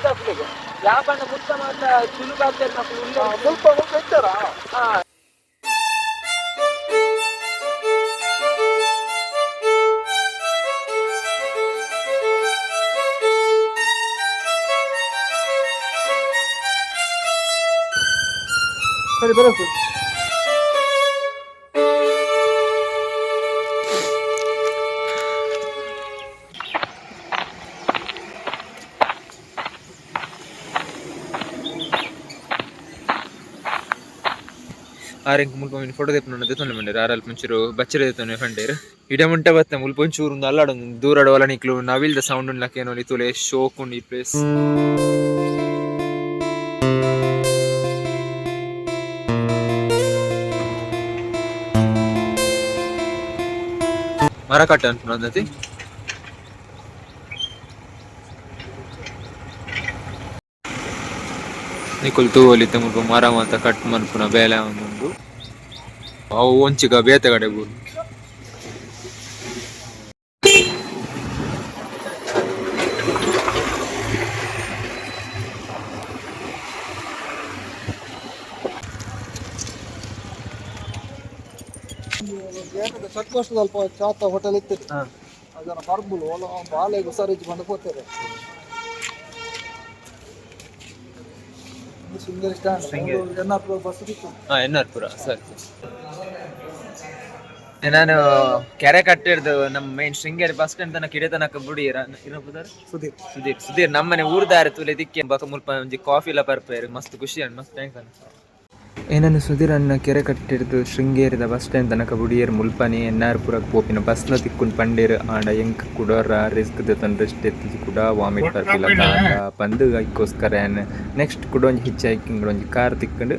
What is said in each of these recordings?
ಊರ್ದಕ್ಲೆಗ್ ಯಾಪಂಡ ಮುಟ್ಟ ಮಾತ ತುಳು ಪಾತೆರ್ನಕುಲು ಉಲ್ಲೆರ್. ಮುಲ್ಪ ಮುಲ್ಪ ಇತ್ತಾರಾ? ಆ. ಸರಿ, ಬರೋಸು. ಆರೆಂಕ್ ಮುಲ್ಪ ಮೀನ್ ಫೋಟೋ ದೆಪ್ಪುನ ದೆತ್ತೊಂದು ಬಂಡೇರು. ಆರಲ್ಪ ಒಂಚೂರು ಬಚ್ಚರೆ ದೆತ್ತೊಂದು ಪಂಡೇರು. ಇಡ ಮುಂಟ ಬತ್ತ ಮುಲ್ಪ ಒಂಚೂರು ಒಂದು ಅಲ್ಲಾಡೊಂದು ದೂರಡ ಒಲ ನಿಕ್ಲು ನವಿಲ್ದ ಸೌಂಡ್ ಉಂಡ್ಲಕ್ಕೆ ಏನೋ ತುಲೆ ಶೋಕ್ ಉಂಡು ಈ ಪ್ಲೇಸ್. ಮರ ಕಟ್ಟ ಅನ್ಪುನಂದತಿ. ನಿಕುಲು ತೂವೊಲಿ, ಮುಲ್ಪ ಮರ ಮಾತ ಕಟ್ ಮನ್ಪುನ ಬೇಲೆ ಆವೊಂದುಂಡು. ಅವು ಒಂಚಿಗ ಬೇತೆ ಕಡೆ ಬೂರು. ಚೆಕ್ ಪೋಸ್ಟ್ ಅಲ್ಪ ಚಾತ ಹೋಟೆಲ್ ಇತ್ತು. ಅದನ್ನ ಬರ್ಬುಲು ಓಲ ಬಾಲೆಗ್ ಹುಷಾರಿಜ್ಜಿ ಬಂದು ಪೋತೇವೆ. ಶೃಂಗೇರಿ ಸ್ಟ್ಯಾಂಡ್, ಎನ್ ಆರ್ ಬಸ್ ಇತ್ತು. ಹಾ, ಎನ್ ಆರ್ ಪುರ, ಸರಿ ಸರಿ. ನಾನು ಕೆರೆ ಕಟ್ಟಿರ್ದು ನಮ್ಮ ಮೇನ್ ಶೃಂಗೇರಿ ಬಸ್ ಸ್ಟ್ಯಾಂಡ್ ತನಕ ಇಡೆ ತನಕ ಬುಡಿ. ಸುದೀಪ್. ಸುಧೀರ್, ಸುಧೀರ್ ನಮ್ಮನೆ ಊರ್ದಾರೆ. ತುಲೆ ದಿಕ್ಕೆ ಬಕ ಮುಲ್ಪ ಒಂಜಿ ಕಾಫಿ ಎಲ್ಲ ಪರ್ಪೇರು. ಮಸ್ತ್ ಖುಷಿ ಅಣ್ಣ, ಮಸ್ತ್ thanks ಅಣ್ಣ. ಏನನ್ನು ಸುಧೀರ್ ಅಣ್ಣ ಕೆರೆ ಕಟ್ಟಿರ್ದು ಶೃಂಗೇರಿದ ಬಸ್ ಸ್ಟ್ಯಾಂಡ್ ತನಕ ಬುಡಿಯೇರು. ಮುಲ್ಪನೆ ಎನ್ ಆರ್ ಪುರಕ್ ಪೋಪಿನ ಬಸ್ನ ತಿಕ್ಕುನ್ ಪಂಡೇರು. ಆಂಡ ಎಂಕ್ ಕುಡೋರ ರಿಸ್ಕ್ ದೆತ್ತೊಂದು ರೆಸ್ಟ್ ಎತ್ತಿಜಿ. ಕುಡ ವಾಮಿಟ್ ಬರ್ಪಿಲ್ಲ ಪಂದ್ ಐಕ್ಕೋಸ್ಕರ ನೆಕ್ಸ್ಟ್ ಕುಡ ಒಂಜಿ ಹಿಚ್ ಹೈಕಿಂಗ್ ಒಂಜಿ ಕಾರ್ ತಿಕ್ಕಂಡು,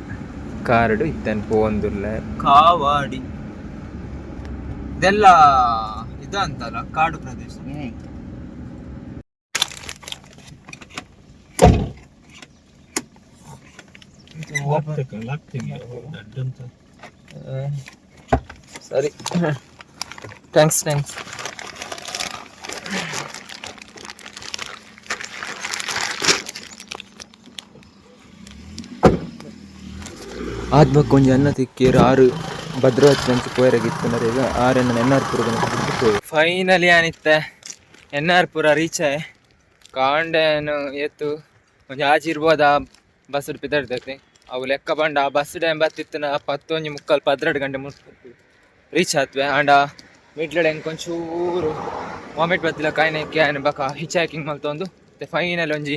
ಕಾರ್ಡ್ ಇತ್ತನ್ ಪೋವೊಂದುಲ್ಲೆ. ಕಾವಾಡಿ ಇದೆಲ್ಲ ಇದು ಅಂತಲ್ಲ, ಕಾಡು ಪ್ರದೇಶ. ಸರಿ, thanks thanks. ಆದ್ಮಕ್ ಒಂಜಿ ಅನ್ನ ತಿಕ್ಕೇರು. ಆರು ಭದ್ರಾವತಿ ಅಂಚೆ ಪೋಯರಾಗಿತ್ತು. ಈಗ ಆರು ಎನ್ನ ಎನ್ ಆರ್ ಪುರ ಫೈನಲಿ ಆನಿತ್ತೆ ಎನ್ ಆರ್ ಪುರ ರೀಚ್ ಆಯೆ. ಕಾಂಡೆನು ಏತು ಒಂಜಿ ಆಜಿ ಇರ್ಬೋದ ಬಸ್ ಪಿದಡ್ದೈತಿ. ಅವು ಲೆಕ್ಕ ಬಂಡ ಆ ಬಸ್ ಟೈಮ್ ಬತ್ತಿತ್ತು 10:45, 12 ಗಂಟೆ ಮುಟ್ಟ ರೀಚ್ ಆತ್ವೆ. ಆಂಡ ಮಿಡ್ಲಡೆ ಒಂಚೂರು ವಾಮಿಟ್ ಬತ್ತಿಲ್ಲ ಕಾಯಿನಕ್ಕೆ ಆಯ್ನ ಬಕ ಹಿಚ್ ಹೈಕಿಂಗ್ ಮಲ್ತೊಂದು ಮತ್ತೆ ಫೈನಲ್ ಒಂಜಿ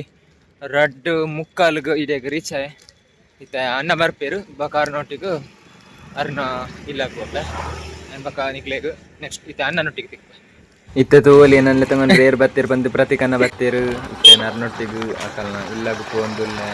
2:45ಗೆ ಇಡೆಗ್ ರೀಚ್ ಆಯೆ. ಇತ್ತೆ ಅಣ್ಣ ಬರ್ಪೇರು ಬಕ ಅರ್ನೊಟ್ಟಿಗೆ ಅರ್ನ ಇಲ್ಲ ಪೋಪೆ ಬಕ ನಿಕ್ಲೆಗ್ ನೆಕ್ಸ್ಟ್ ಇತ್ತೆ ಅಣ್ಣನೊಟ್ಟಿಗೆ ತಿಕ್ಪೆ. ಇತ್ತೆ ತೋಲಿ ನನ್ಲೆ ತಂಗೊಂಡು ರೇರ್ ಬತ್ತೀರ್ ಬಂದು ಪ್ರತಿಕನ್ನ ಬತ್ತೀರು. ಇತ್ತೆ ಅರ್ನೊಟ್ಟಿಗೆ ಅಕಲ್ನ ಇಲ್ಲಗ್ ಪೋಂದುಲ್ಲೆ.